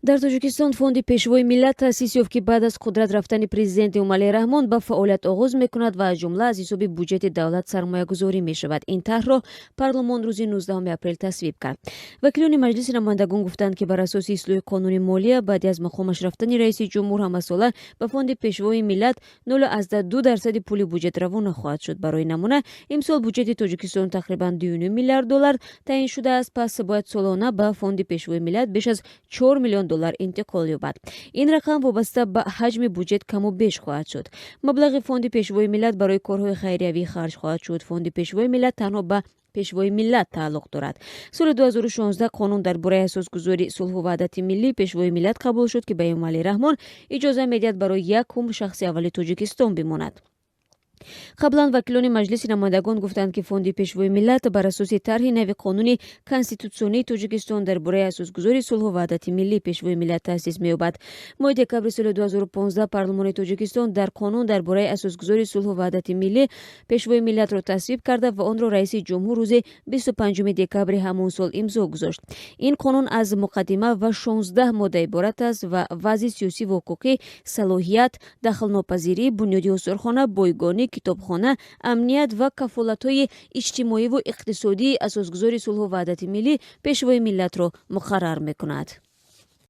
Дар Тоҷикистон Фонди Пешвои миллат таъсис ёфт, ки баъд аз қудрат рафтани президент Эмомалӣ Раҳмон ба фаъолият оғоз мекунад ва аз ҷумла аз ҳисоби буҷети давлат сармоягузорӣ мешавад. Ин тарҳро парлумон рӯзи 19 апрел тасвиб кард. Вакилони Маҷлиси намояндагон гуфтанд, ки бар асоси ислоҳи қонуни молия, баъди аз мақомаш рафтани раиси ҷумҳур ҳамасола ба Фонди Пешвои миллат 0,2% пули буҷет равона хоҳад шуд. Барои намуна, имсол буҷети Тоҷикистон тақрибан 2 миллиард доллар таъин шудааст, пас бояд солона ба Фонди Пешвои миллат беш аз 4 миллион доллар интиқол ёбад. Ин рақам вобаста ба ҳаҷми буҷет каму беш хоҳад шуд. Маблағи Фонди Пешвои миллат барои корҳои хайриявӣ харҷ хоҳад шуд. Фонди Пешвои миллат танҳо ба Пешвои миллат тааллуқ дорад. Соли 2016 қонун дар бораи асосгузори сулҳу ваҳдати миллӣ, Пешвои миллат қабул шуд, ки ба Эмомалӣ Раҳмон иҷоза медиҳад барои як умр шахси аввали Тоҷикистон бимонад. Қаблан вакилони Маҷлиси намояндагон гуфтанд, ки Фонди Пешвои миллат бар асоси тарҳи нави қонуни конститутсионии Тоҷикистон дар бораи асосгузори сулҳу ваҳдати миллӣ, Пешвои миллат таъсис меёбад. Моҳи декабри соли 2015 парлумони Тоҷикистон дар қонун дар бораи асосгузори сулҳу ваҳдати миллӣ, Пешвои миллатро тасвиб карда ва онро раиси ҷумҳур рӯзи 25 декабри ҳамон сол имзо гузошт. Ин қонун аз муқаддима ва 16 модда иборат аст ва вазъи сиёсиву ҳуқуқӣ, салоҳият, дахлнопазирӣ, бунёди осорхона, бойгонӣ, китобхона, амният ва кафолатҳои иҷтимоиву иқтисодии асосгузори сулҳу ваҳдати миллӣ, Пешвои миллатро муқаррар мекунад.